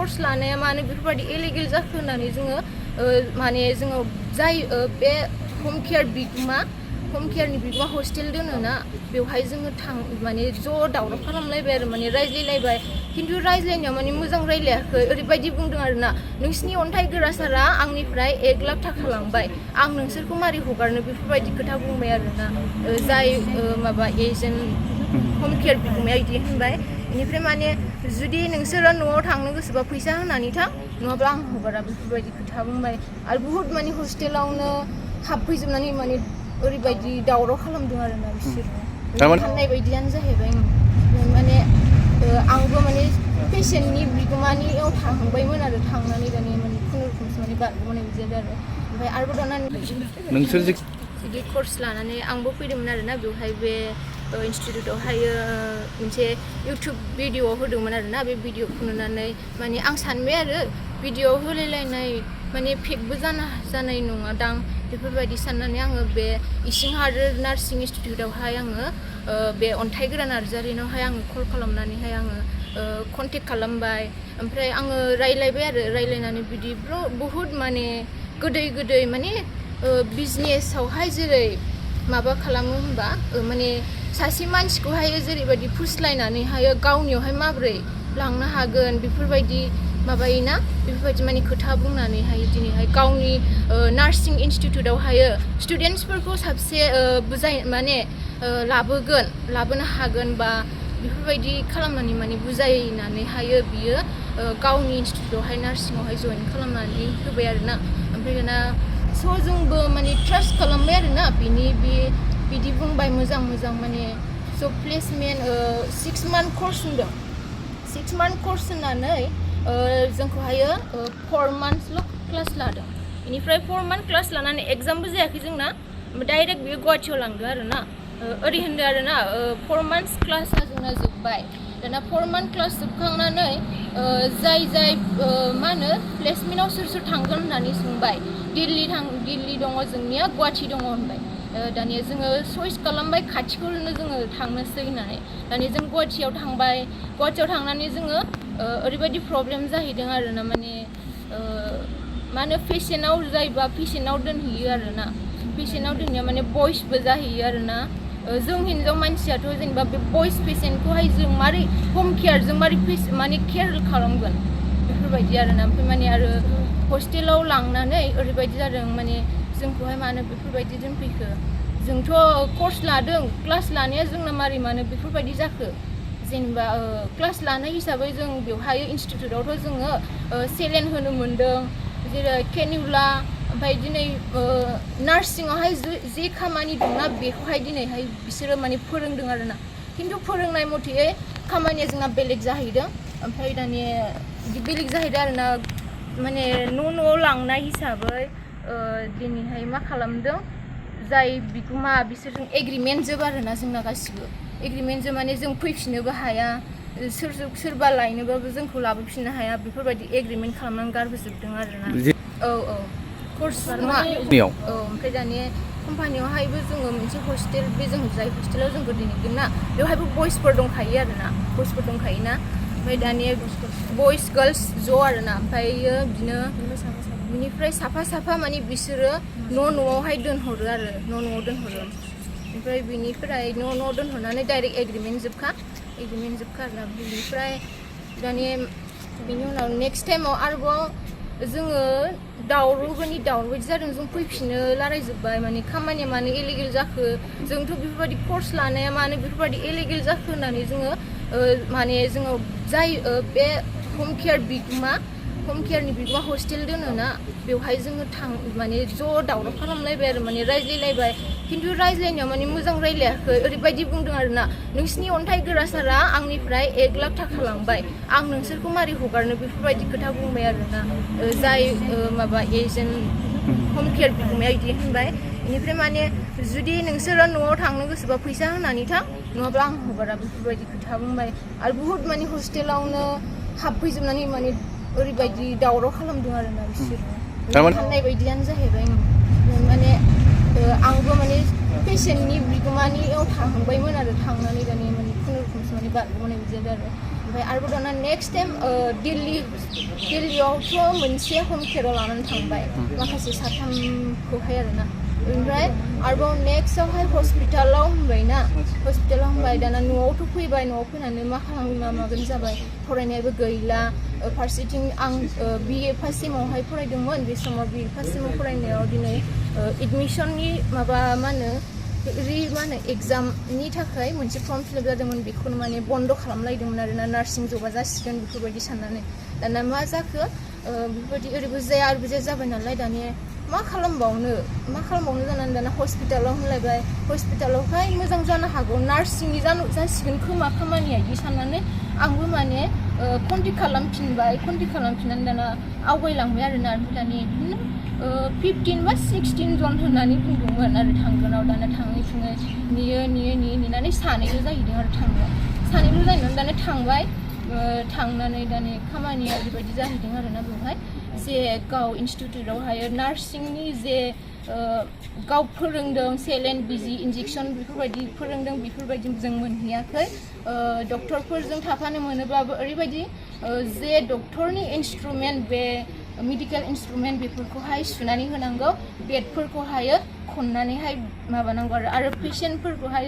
course लानाया मानो बेफोरबायदि illegal जाखो होननानै जोङो माने जोङो जाय बे home care बिगोमा home care नि बिगोमा hostel दोनोना बेवहाय जोङो माने ज' दावराव खालामलायबाय आरो माने रायज्लायलायबाय खिन्थु रायज्लायनायाव माने मोजां रायज्लायाखै ओरैबायदि बुंदों आरोना नोंसिनि अन्थाइ गोरा सारा आंनिफ्राय 1 लाख थाखा लांबाय आं नोंसोरखौ मारै हगारनो बेफोरबायदि खोथा बुंबाय आरोना जाय माबा एजेन्ट home care बिगोमाया इदि होनबाय बेनिफ्राय माने जुदि नोंसोरो न'आव थांनो गोसोबा फैसा होनानै थां नङाब्ला आं हगारा बेफोरबायदि खोथा बुंबाय आरो बुहुत माने हस्टेलावनो हाबफैजोबनानै माने ओरैबायदि दावराव खालामदों आरोना बिसोरो फाननाय बायदियानो जाहैबाय माने आंबो माने पेसेन्टनि बिगोमानियाव थांबायमोन आरो थांनानै दानि माने खुनुरुखुमसो माने बारग'नाय बिदि जादों आरो ओमफ्राय आरोबाव दाना नोंसोर Gda Course लानानै आंबो फैदोंमोन आरोना बेवहाय बे इनस्टिट्यूटआवहायो मोनसे इउटुब भिडिअ होदोंमोन आरोना बे भिडिअखौ नुनानै माने आं सानबाय आरो भिडिअ होलायलायनाय माने फेकबो जानाय नङा दां बेफोरबायदि साननानै आङो बे इसिंहादोर नार्सिं इनस्टिट्यूटआवहाय आङो बे अन्थाइ गोरा नार्जारिनावहाय आङो कल खालामनानैहाय आङो कन्टेक्ट खालामबाय ओमफ्राय आङो रायलायबाय आरो रायलायनानै बिदि बुहुत माने गोदै माने बिजनेसावहाय जेरै माबा खालामो होनबा माने सासे मानसिखौहाय जेरैबायदि फुस्लायनानैहाय गावनियावहाय माबोरै लांनो हागोन बेफोरबायदि माबायोना बेफोरबायदि माने खोथा बुंनानैहाय दिनैहाय गावनि नार्सिं इनस्टिट्यूटआवहाय स्टुडेन्टसफोरखौ साबसे बुजाय माने लाबोनो हागोन बा बेफोरबायदि खालामनानै माने बुजायनानैहाय बियो गावनि इनस्टिट्यूटआवहाय नार्सिंआवहाय जइन खालामनानै होबाय आरोना ओमफ्राय दाना स' जोंबो माने ट्रास्ट खालामबाय आरोना बिदि बुंबाय मोजां माने स' प्लेसमेन्ट 6 month course होनदों 6 month course होननानै जोंखौहायो 4 monthsल' क्लास लादों बेनिफ्राय 4 month क्लास लानानै एग्जामबो जायाखै जोंना डाइरेक्ट बियो गुवाहाटियाव लांदों आरोना ओरै होनदों आरोना 4 months क्लासा जोंना जोब्बाय दाना 4 month क्लास जोबखांनानै जाय मा होनो प्लेसमेन्टआव सोर थांगोन होननानै सोंबाय दिल्ली दङ जोंनिया गुवाहाटि दङ होनबाय दानिया जोङो चइस खालामबाय खाथिखौनो जोङो थांनोसै होननानै दानिया जों गुवाहाटियाव थांबाय गुवाहाटियाव थांनानै जोङो ओरैबायदि प्रब्लेम जाहैदों आरोना माने मा होनो पेसेन्टआव जायोबा पेसेन्टआव दोनहैयो आरोना पेसेन्टआव दोननाया माने बयसबो जाहैयो आरोना जों हिन्जाव मानसियाथ' जेनेबा बे बयस पेसेन्टखौहाय जों मारै हम केयारजों मारै माने केयार खालामगोन बेफोरबायदि आरोना ओमफ्राय माने आरो हस्टेलाव लांनानै ओरैबायदि जादों माने जोंखौहाय मानो बेफोरबायदि दोनफैखो जोंथ' कर्स लादों क्लास लानाया जोंना मानो बेफोरबायदि जाखो जेनेबा क्लास लानाय हिसाबै जों बेवहाय इनस्टिट्यूटआवथ' जोङो सेलेन होनो मोन्दों जेरै केनिउला ओमफ्राय दिनै नार्सिंआवहाय जे खामानि दंना बेखौहाय दिनैहाय बिसोरो माने फोरोंदों आरोना खिन्थु फोरोंनाय मथे खामानिया जोंना बेलेग जाहैदों ओमफ्राय दानिया बेलेग जाहैदों आरोना माने न'आव लांनाय हिसाबै दिनैहाय मा खालामदों जाय बिगोमा बिसोरजों एग्रिमेन्ट जोब आरोना जोंना गासिबो एग्रिमेन्ट जोब माने जों फैफिननोबो हाया सोरबा लायनोबाबो जोंखौ लाबोफिननो हाया बेफोरबायदि एग्रिमेन्ट खालामनानै गारबोजोबदों आरोना औ कर्स नङा ओमफ्राय दानिया कम्पानियावहायबो जोङो मोनसे हस्टेल बे जों जाय हस्टेलाव जोंबो दिनैगोन ना बेवहायबो बयसफोर दंखायो आरोना बयसफोर दंखायोना ओमफ्राय दानिया बयस गार्लस ज' आरोना ओमफ्रायो बिदिनो बिनिफ्राय साफा माने बिसोरो न'आवहाय दोनहरो आरो न'आव दोनहरो ओमफ्राय बिनिफ्राय न'आव दोनहरनानै डाइरेक्ट एग्रिमेन्ट जोबखा आरोना बिनिफ्राय दानिया बिनि उनाव नेक्स्ट टाइमाव आरोबाव जोङो दावरावबायदि जादों जों फैफिननो रायलायजोब्बाय माने खामानिया मानो इलिगेल जाखो जोंथ' बेफोरबायदि कर्स लानाया मानो बेफोरबायदि इलिगेल जाखो होननानै जोङो माने जोङो जाय बे हम केयारनि बिगोमा हस्टेल दोनोना बेवहाय जोङो माने ज' दावराव खालामलायबाय आरो माने रायज्लायलायबाय खिन्थु रायज्लायनायाव माने मोजां रायलायाखै ओरैबायदि बुंदों आरोना नोंसिनि अन्थाइ गोरा सारा आंनिफ्राय 1 लाख थाखा लांबाय आं नोंसोरखौ मारै हगारनो बेफोरबायदि खोथा बुंबाय आरोना जाय माबा एजेन्ट हम केयार बिगोमाया इदि होनबाय बेनिफ्राय माने जुदि नोंसोरो न'आव थांनो गोसोबा फैसा होनानै थां नङाब्ला आं हगारा बेफोरबायदि खोथा बुंबाय आरो बुहुत माने हस्टेलावनो हाबफैजोबनानै माने ओरैबायदि दावराव खालामदों आरोना बिसोरो फाननाय बायदियानो जाहैबाय माने आंबो माने पेसेन्टनि बिगोमानियाव थांबायमोन आरो थांनानै दानिया माने खुनुरुखुमसो माने बारग'नाय बिदि जादों आरो ओमफ्राय आरोबाव दाना नेक्स्ट टाइम दिल्लीयावथ' मोनसे हम केयाराव लानानै थांबाय माखासे साथामखौहाय आरोना ओमफ्राय आरोबाव नेक्स्टआवहाय हस्पिटालाव होनबाय दाना न'आवथ' फैबाय न'आव फैनानै मा खालामगोन मा मागोन जाबाय फरायनायाबो गैला फारसेथिं आं BA फार्स्ट सेमावहाय फरायदोंमोन बे समाव BA फार्स्ट सेमाव फरायनायाव दिनै एडमिसननि माबा मा होनो एग्जामनि थाखाय मोनसे फर्म फिलआप जादोंमोन बेखौनो माने बन्द' खालामलायदोंमोन आरोना नार्सिं जबा जासिगोन बेफोरबायदि साननानै दाना मा जाखो बेफोरबायदि ओरैबो जाया ओरैबो जाया जाबाय नालाय दानिया मा खालामबावनो जानानै दाना हस्पिटालाव होनलायबाय हस्पिटालावहाय मोजां जानो हागौ नार्सिंनि जासिगोन खोमा खामानिया बिदि साननानै आंबो माने कन्टेक्ट खालामफिननानै दाना आवगायलांबाय आरोना ओमफ्राय दानि बिदिनो 15 बा 16 जन होननानै बुंदोंमोन आरो थांगोनाव दाना थाङै नेनानै सानैल' जाहैदों आरो सानैल' जाहैनानै दाना थांनानै दानि खामानिया ओरैबायदि जाहैदों आरोना बेवहाय जे गाव इनस्टिटिउटआवहाय नार्सिंनि जे गाव फोरोंदों सेलेन बिजि इन्जेक्सन बेफोरबायदि फोरोंदों बेफोरबायदि जों मोनहैयाखै डक्टरफोरजों थाफानो मोनोब्लाबो ओरैबायदि जे डक्टरनि इन्सट्रुमेन्ट बे मेडिकेल इन्सट्रुमेन्ट बेफोरखौहाय सुनानै होनांगौ बेडफोरखौहाय खननानैहाय माबानांगौ आरो पेशेन्टफोरखौहाय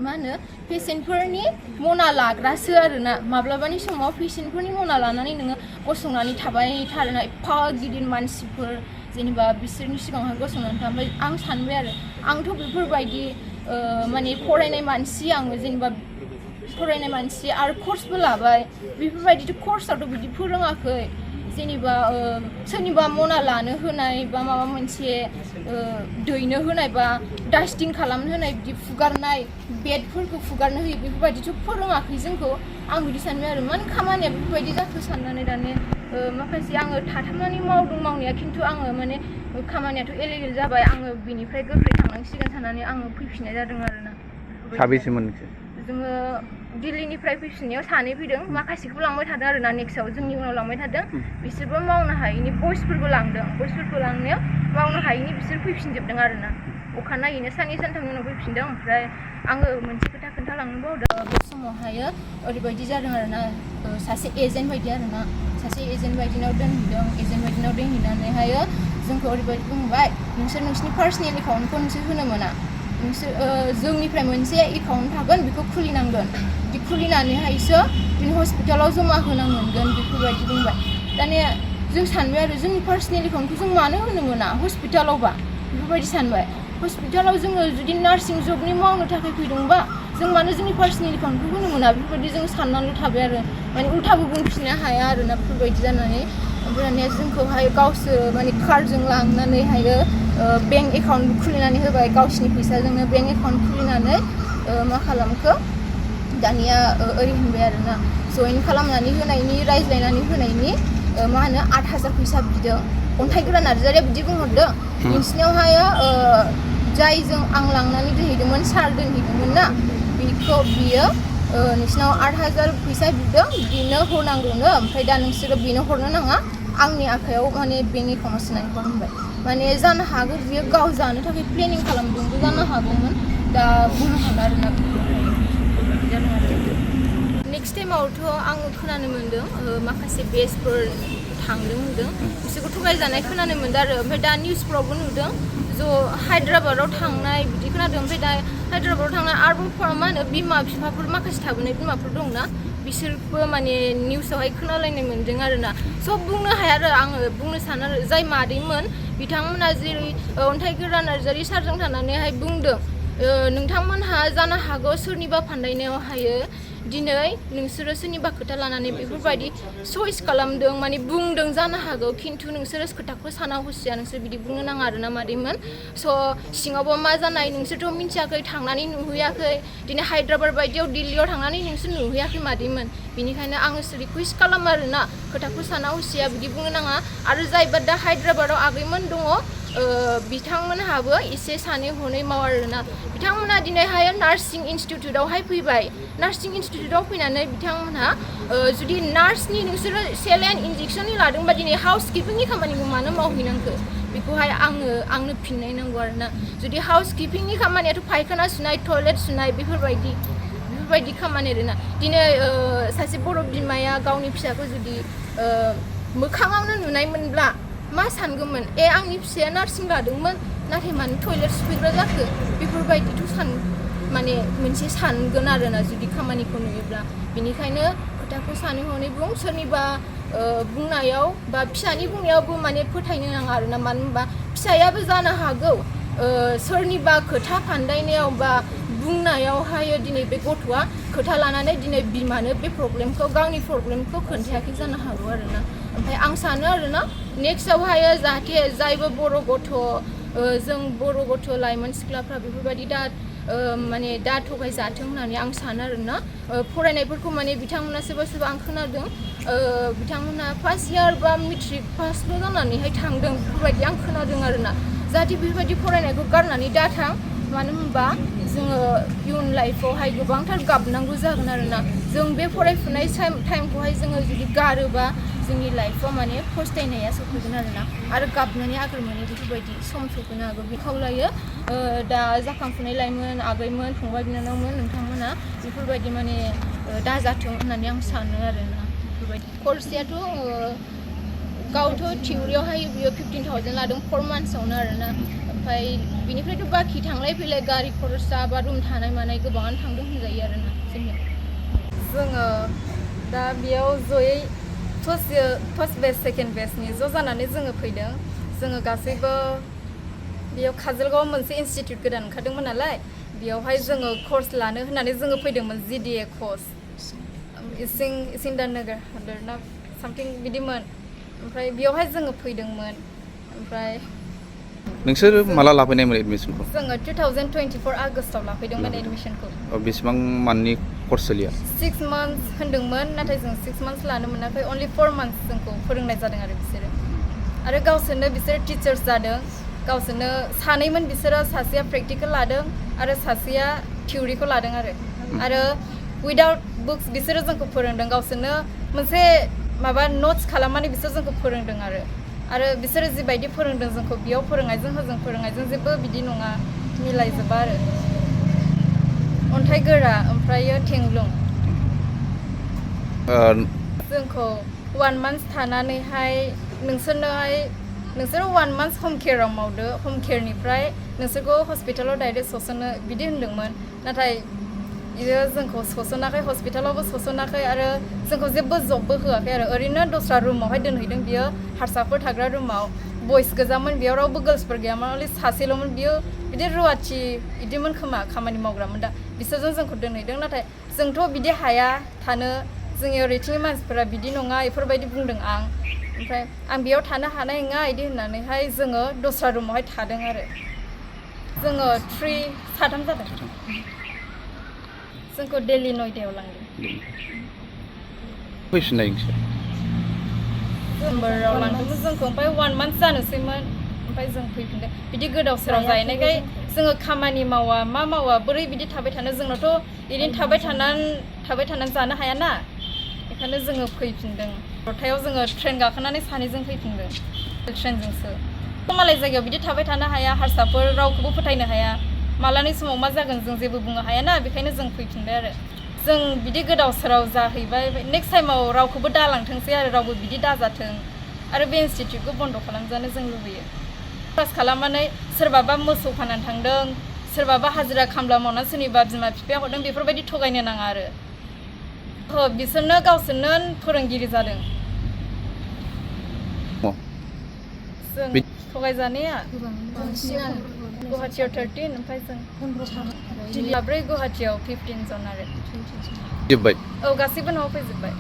मा होनो पेशेन्टफोरनि मना लाग्रासो आरोना माब्लाबानि समाव पेशेन्टफोरनि मना लानानै नोङो गसंनानै थाबाय थारोना एफा गिदिर मानसिफोर जेनेबा बिसोरनि सिगाङावहाय गसंनानै थाबाय आं सानबाय आरो आंथ' बेफोरबायदि माने फरायनाय मानसि आरो कर्सबो लाबाय बेफोरबायदिथ' कर्सआवथ' बिदि फोरोङाखै जेनेबा सोरनिबा मना लानो होनाय बा माबा मोनसे दैनो होनाय बा डास्टिं खालामनो होनाय बिदि फुगारनाय बेडफोरखौ फुगारनो होयो बेफोरबायदिथ' फोरोङाखै जोंखौ आं बिदि सानबाय आरो मानो खामानिया बेफोरबायदि जाखो साननानै दाने माखासे आङो थाथामनानै मावनाया खिन्थु आङो माने खामानियाथ' इलिगेल जाबाय आङो बिनिफ्राय गोख्रै थांनांसिगोन साननानै आङो फैफिननाय जादों आरोना साबेसेमोन नोंसोर जोङो दिल्लीनिफ्राय फैफिननायाव सानै फैदों माखासेखौ लांबाय थादों आरोना नेक्स्टआव जोंनि उनाव लांबाय थादों बिसोरबो मावनो हायैनि बयसफोरबो लांनायाव मावनो हायैनि बिसोर फैफिनजोबदों आरोना अखानायैनो साननै सानथामनि उनाव फैफिनदों ओमफ्राय आङो मोनसे खोथा खोन्थालांनो बावदों बे समावहाय ओरैबायदि जादों आरोना सासे एजेन्ट बायदिनाव दोनहैनानैहाय जोंखौ ओरैबायदि बुंबाय नोंसिनि पार्सनेल एकाउन्टखौ नोंसोर होनो मोना नोंसोर जोंनिफ्राय मोनसे एकाउन्ट थागोन बेखौ खुलिनांगोन बिदि खुलिनानैहायसो बिनि हस्पिटालाव जमा होनो मोनगोन बेफोरबायदि बुंबाय दानिया जों सानबाय आरो जोंनि पार्सनेल एकाउन्टखौ जों मानो होनो मोना हस्पिटालावबा बेफोरबायदि सानबाय हस्पिटालाव जोङो जुदि नार्सिं जबनि मावनो थाखाय फैदोंबा जों मानो जोंनि पार्सनेल एकाउन्टखौ होनो मोना बेफोरबायदि जों साननानै थाबाय आरो माने उल्थाबो बुंफिननो हाया आरोना बेफोरबायदि जानानै ओमफ्राय दानिया जोंखौहाय गावसोर माने कारजों लांनानैहाय बेंक एकाउन्ट खुलिनानै होबाय गावसिनि फैसाजोंनो बेंक एकाउन्ट खुलिनानै मा खालामखो दानिया ओरै होनबाय आरोना जइन खालामनानै होनायनि रायज्लायनानै होनायनि मा होनो 8,000 फैसा बिदों अन्थाइ गोरा नार्जारिया बिदि बुंहरदों नोंसिनियावहाय जायजों आं लांनानै दोनहैदोंमोन सार दोनहैदोंमोन ना बियो नोंसिनाव 8,000 फैसा बिदों बिनो हरनांगौनो ओमफ्राय दा नोंसोरो बिनो हरनो नाङा आंनि आखायाव माने बेंक एकाउन्टाव सोनानै हर होनबाय माने जानो हागौ बियो गाव जानो थाखाय प्लेनिं खालामदोंबो जानो हागौमोन दा बुंनो हाला आरोना नेक्स्ट टाइमावथ' आङो खोनानो मोन्दों माखासे बेचफोर थांदों होनदों बिसोरखौ थगायजानाय खोनानो मोन्दों आरो ओमफ्राय दा निउसफ्रावबो नुदों हायद्राबादाव थांनाय बिदि खोनादों ओमफ्राय दा हायद्राबादाव थांनाय आरोबाव मा होनो बिमा बिफाफोर माखासे थाबोनाय बिमाफोर दंना बिसोरबो माने निउसावहाय खोनालायनाय मोन्दों आरोना सब बुंनो हाया आरो आङो बुंनो सानो आरो जाय मादैमोन बिथांमोना जेरै अन्थाइ गोरा नार्जारि सारजों थानानैहाय बुंदों नोंथांमोनहा जानो हागौ सोरनिबा फान्दायनायावहायो दिनै नोंसोरो सोरनिबा खोथा लानानै बेफोरबायदि चइस खालामदों माने बुंदों जानो हागौ खिन्थु नोंसोरो खोथाखौ साना हसिया नोंसोर बिदि बुंनो नाङा आरोना मादैमोन सिङावबो मा जानाय नोंसोरथ' मिन्थियाखै थांनानै नुहैयाखै दिनै हायद्राबाद बायदियाव दिल्लीयाव थांनानै नोंसोर नुहैयाखै मादैमोन बेनिखायनो आङो रिकुवेस्ट खालामो आरोना खोथाखौ साना हसिया बिदि बुंनो नाङा आरो जायबा दा हायद्राबादाव आगैमोन दङ बिथांमोनहाबो एसे सानै हनै माव आरोना बिथांमोना दिनैहाय नार्सिं इनस्टिटिउटआवहाय फैबाय नार्सिं इनस्टिटिउटआव फैनानै बिथांमोनहा जुदि नार्सनि नोंसोरो सेलेन इन्जेक्सननि लादोंबा दिनै हाउस किपिंनि खामानिखौ मानो मावहैनांगौ बेखौहाय आंनो फिननाय नांगौ आरोना जुदि हाउस किपिंनि खामानियाथ' फायखाना सुनाय टयलेट सुनाय बेफोरबायदि बेफोरबायदि खामानि आरोना दिनै सासे बर' बिमाया गावनि फिसाखौ जुदि मोखाङावनो नुनायमोनब्ला मा सानगौमोन आंनि फिसाया नार्सिं लादोंमोन नाथाय मानो टयलेट सुफैग्रा जाखो बेफोरबायदिथ' माने मोनसे सानगोन आरोना जुदि खामानिखौ नुयोब्ला बेनिखायनो खोथाखौ सानै हनै बुं सोरनिबा बुंनायाव बा फिसानि बुंनायावबो माने फोथायनो नाङा आरोना मानो होनबा फिसायाबो जानो हागौ सोरनिबा खोथा फान्दायनायाव बा बुंनायावहाय दिनै बे गथ'आ खोथा लानानै दिनै बिमानो बे प्रब्लेमखौ गावनि प्रब्लेमखौ खोन्थायाखै जानो हागौ आरोना ओमफ्राय आं सानो आरोना नेक्स्टआवहाय जाहाथे जायबो बर' गथ' जों बर' गथ' लाइमोन सिख्लाफ्रा बेफोरबायदि माने दा थगायजाथों होननानै आं सानो आरोना फरायनायफोरखौ माने बिथांमोना सोरबा सोरबा आं खोनादों बिथांमोना फार्स्ट इयार बा मेट्रिक पासल' जानानैहाय थांदों बेफोरबायदि आं खोनादों आरोना जाहाथे बेफोरबायदि फरायनायखौ गारनानै दाथां मानो होनबा जोङो इयुन लाइफआवहाय गोबांथार गाबनांगौ जागोन आरोना जों बे फरायफुनाय टाइमखौहाय जोङो जुदि गारोबा जोंनि लाइफआव माने फस्थायनाया सफैगोन आरोना आरो गाबनानै आगोर मोनो बेफोरबायदि सम सफैनो हागौ बे खावलायो दा जाखांफुनाय लाइमोन आगैमोन फंबाय बिनानावमोन नोंथांमोना बेफोरबायदि माने दाजाथों होननानै आं सानो आरोना बेफोरबायदि कर्सयाथ' गावथ' थिउरियावहाय बियो 15,000 लादों 4 मान्थ्सआवनो आरोना ओमफ्राय बिनिफ्रायथ' बाखि थांलाय फैलाय गारि खरसा बा रुम थानाय मानाय गोबाङानो थांदों होनजायो आरोना जोङो दा बेयाव जयै फार्स्ट बेच सेकेन्ड बेचनि ज' जानानै जोङो फैदों जोङो गासैबो बेयाव काजलगावआव मोनसे इनस्टिटिउट गोदान ओंखारदोंमोन नालाय बेयावहाय जोङो कर्स लानो होननानै जोङो फैदोंमोन Gda Course इसिंदानगर हादोरना सामथिं बिदिमोन ओमफ्राय बेयावहाय जोङो फैदोंमोन ओमफ्राय नोंसोर माला लाफैनायमोन एडमिसनखौ जोङो 2024 आगस्टआव लाफैदोंमोन एडमिसनखौ बेसेबां मान्थनि कर्स सोलिया 6 मान्थ्स होन्दोंमोन नाथाय जों 6 मान्थ्स लानो मोनाखै अनलि 4 मान्थ्स जोंखौ फोरोंनाय जादों आरो बिसोरो आरो गावसोरनो बिसोर टिचार्स जादों गावसोरनो सानैमोन बिसोरो सासेया प्रेक्टिकेल लादों आरो सासेया थिउरिखौ लादों आरो उइदाउट बुक्स बिसोरो जोंखौ फोरोंदों गावसोरनो मोनसे माबा नट्स खालामनानै बिसोर जोंखौ फोरोंदों आरो बिसोरो जिबायदि फोरोंदों जोंखौ बेयाव फोरोंनायजों होजों फोरोंनायजों जेबो बिदि नङा मिलायजोबा आरो अन्थाइ गोरा ओमफ्रायो थेंग्लुं जोंखौ 1 मान्थ थानानैहाय नोंसोरो 1 मान्थ हम केयाराव मावदो हम केयारनिफ्राय नोंसोरखौ हस्पिटालाव डाइरेक्ट सोस'नो बिदि होन्दोंमोन नाथाय बियो जोंखौ सोस'नाखै हस्पिटालावबो सोस'नाखै आरो जोंखौ जेबो जबबो होआखै आरो ओरैनो दस्रा रुमावहाय दोनहैदों बियो हारसाफोर थाग्रा रुमाव बयस गोजामोन बेयाव रावबो गार्ल्सफोर गैयामोन अनलि सासेल'मोन बियो बिदि रुवाथि बिदिमोन खोमा खामानि मावग्रामोन दा बिसोरजों जोंखौ दोनहैदों नाथाय जोंथ' बिदि हाया थानो जोंनि ओरैथिंनि मानसिफोरा बिदि नङा बेफोरबायदि बुंदों ओमफ्राय आं बेयाव थानो हानाय नङा बिदि होननानैहाय जोङो दस्रा रुमावहाय थादों आरो जोङो 3 जादों जोंखौ दिल्ली नयदायाव लांदों फैफिननाय नोंसोर दिसेम्बराव लांदोंमोन जोंखौ ओमफ्राय 1 मान्थ जानोसैमोन ओमफ्राय जों फैफिनदों बिदि गोदाव सोराव जाहैनायखाय जोङो खामानि मावा मा मावा बोरै बिदि थाबाय थानो जोंनावथ' ओरैनो थाबाय थानानै जानो हायाना बेखायनो जोङो फैफिनदों रथायाव जोङो ट्रेन गाखोनानै सानैजों फैफिनदों ट्रेनजोंसो मालाय जायगायाव बिदि थाबाय थानो हाया हारसाफोर रावखौबो फोथायनो हाया मालानि समाव मा जागोन जों जेबो बुंनो हायाना बेखायनो जों फैफिनबाय आरो जों बिदि गोदाव सोराव जाहैबाय नेक्स्ट टाइमाव रावखौबो दालांथोंसै आरो रावबो बिदि दाजाथों आरो बे इनस्टिटिउटखौ बन्द' खालामजानो जों लुबैयो क्लास खालामनानै सोरबाबा मोसौ फाननानै थांदों सोरबाबा हाजिरा खामला मावनानै सोरनिबा बिमा बिफाया हरदों बेफोरबायदि थगायनो नाङा आरो बिसोरनो गावसोरनो फोरोंगिरि जादों जों थगायजानाया गुवाहाटियाव 13 ओमफ्राय जों 4 गुवाहाटियाव 15 जन आरो जोब्बाय औ गासैबो न'आव फैजोब्बाय